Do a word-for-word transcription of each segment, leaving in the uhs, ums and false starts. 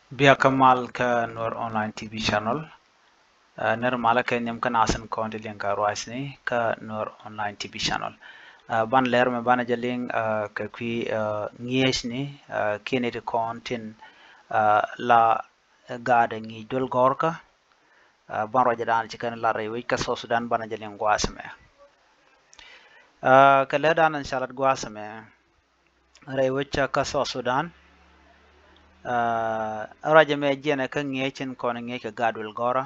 Bia kä mal kä Nuer Online T V channel. Ner malä kɛ nhiam kä nasin kɔn ti liŋ ka ruacni kä Nuer Online T V channel. Ban lɛr mɛ banɛ jɛ liŋ kɛ kui̱ ŋi̱eecni kiɛn iti kɔn tin la gaadɛ ŋi̱i̱c duel gɔ̱rkä. Ban ruacɛ dan ci kɛn la rɛy wec kä South Sudan banɛ jɛ liŋ gua̱a̱th mɛ. Kɛ lɛ dan in ca lat gua̱a̱th mɛ. Rɛy wec kä South Sudan. Ruacɛ mɛ jiɛnɛ kä ŋi̱eec in kɔn ŋi̱eec kɛ gaat duel gɔ̱rä.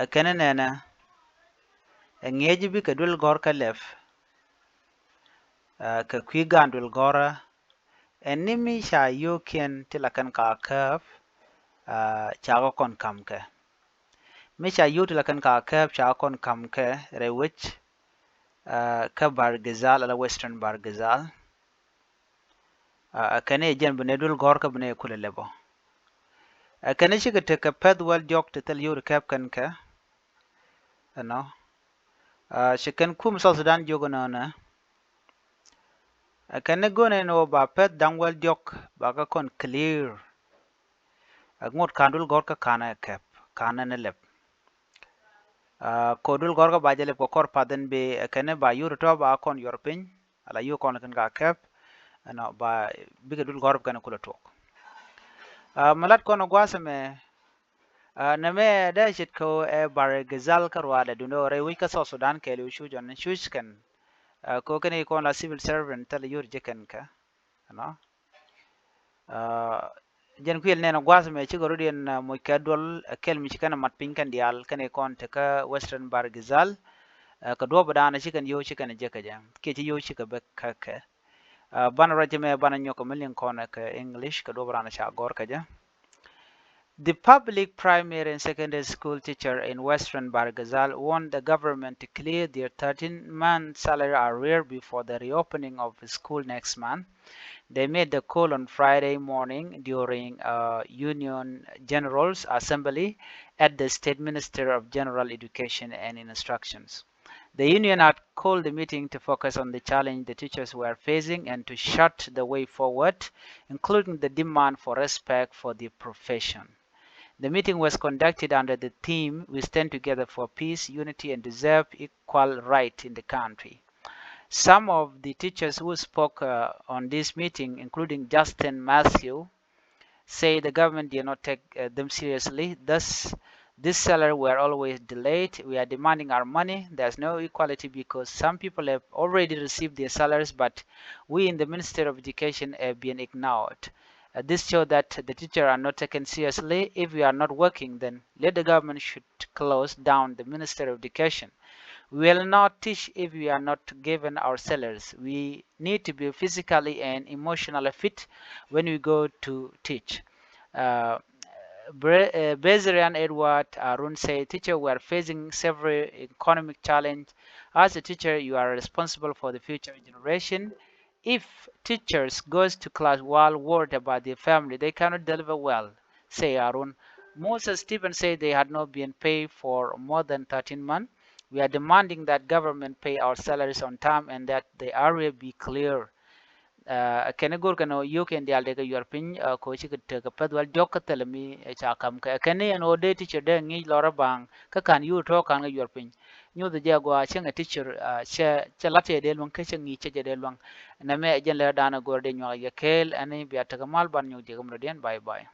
Ɛ kɛn nɛnɛ ɛ ŋi̱eec bi kɛ duel gɔ̱rkä lɛp. Kɛ kui̱ gaat duel gɔ̱rä. Ɛn ni mi ca yio̱o̱kiɛn ti la kɛn ka kääp. Ca kɛ kɔn ka̱m kɛ. Mi ca yio̱o̱k ti la kɛn ka kääp ca kɛ kɔn ka̱m kɛ rɛy wec. Kä Bahr el Ghazal ala Western Bahr el Ghazal. Ɛ kɛn i̱ jɛn bi nɛ duel gɔ̱rkä bi nɛ kulɛ lɛpɔ. Ɛ kɛn i̱ cikɛ tekɛ pɛth wäl diɔ̱k ti thil yio̱o̱k ti kääp kɛn kɛ. Ɛnɔ ci kɛn kum South Sudan jiök ɛnɔnɛ. Ɛ kɛn ni go̱n ɛn ɣöö ba pɛth da̱ŋ wäl diɔ̱k ba kä kɔn clear. Ɛ ŋot ka̱n duel gɔ̱rkä ka̱n ɛ kɛp ka̱n ɛ ni lɛp. Ko duel gɔ̱rkä ba jɛ lɛp kɛ kɔr path in bi ɛ kɛn ni ba yio̱o̱k ti tɔ̱ ba kɔn yuɔr piny ala yio̱o̱k kɔn kɛn ka kɛp. Ɛnɔ ba bikɛ duel gɔ̱rkä kɛn kulɛ tuɔk. Mɛ lat kɔn gua̱a̱th mɛ. Nɛmɛ dee ce̱tkɛ ɛ Bahr el Ghazal kä ruaadɛ duundɛ rɛy wec kä South Sudan kɛɛliw cuc ɔn cuc kɛn. Ko kɛn i̱ kɔn la civil servant thil yio̱o̱k ji̱ kɛn kɛ. Ɛnɔ jɛn kuël nɛn gua̱a̱th mɛ cikɛ rot yɛn moc kɛ duɔl ɛ kɛl mi ci kɛn ɛ mat piny kɛn diaal kɛn i̱ kɔn tekä Western Bahr el Ghazal. Kɛ duɔ̱ɔ̱p dan ci kɛn yio̱o̱k ci kɛn jek kɛ jɛ kiɛ ci yio̱o̱k cikɛ bek kä kɛ. Banɛ ruac mɛ banɛ nyɔk kɛ mi liŋ kɔn kɛ English kɛ duɔ̱ɔ̱p dan ca gɔ̱r kɛ jɛ. The public primary and secondary school teacher in Western Bahr el Ghazal want the government to clear their thirteen-month salary arrear before the reopening of the school next month. They made the call on Friday morning during a Union General's Assembly at the State Minister of General Education and Instructions. The union had called the meeting to focus on the challenge the teachers were facing and to chart the way forward, including the demand for respect for the profession. The meeting was conducted under the theme, "We stand together for peace, unity, and deserve equal right in the country." Some of the teachers who spoke, uh, on this meeting, including Justin Matthew, say the government did not take, uh, them seriously. Thus, this salary were always delayed. We are demanding our money. There's no equality because some people have already received their salaries, but we in the Ministry of Education have been ignored. Uh, this shows that the teacher are not taken seriously. If we are not working, then let the government should close down the Ministry of Education. We will not teach if we are not given our salaries. We need to be physically and emotionally fit when we go to teach. Uh, Bre-, uh, Bezerian Edward Arun said teachers were facing several economic challenge. As a teacher, you are responsible for the future generation. If teachers goes to class while worried about their family, they cannot deliver well, say Arun. Moses Stephen said they had not been paid for more than thirteen months. We are demanding that government pay our salaries on time and that the arrear be clear. Ɛ kɛn i̱ go̱r kɛn ɔ yio̱o̱k in diaal dee kɛ yuɔr piny, ɛ, ko cikɛ tekɛ pɛth wäl diɔ̱k kä thilɛ mi, ɛ, ca ka̱m kɛ. Ɛ kɛn i̱ ɛn ɣöö dee teacher dee ŋi̱i̱c lɔrä baŋ kä ka̱n yio̱o̱k tɔ̱ ka̱n kɛ yuɔr piny. Nyoth jɛ gɔaa cäŋ ɛ teacher, ɛ, cɛ, cɛ la̱t cɛ dee luäŋ kä cɛ ŋi̱i̱c cɛ jɛ dee luäŋ. Nɛmɛ ɛ jɛn lɛ dan ɛ go̱r dee nyuak yɛ kɛɛl ɛn i̱ bia tekɛ mal ban nyuɔk jɛ kɛ murɛ diɛn. Bye bye.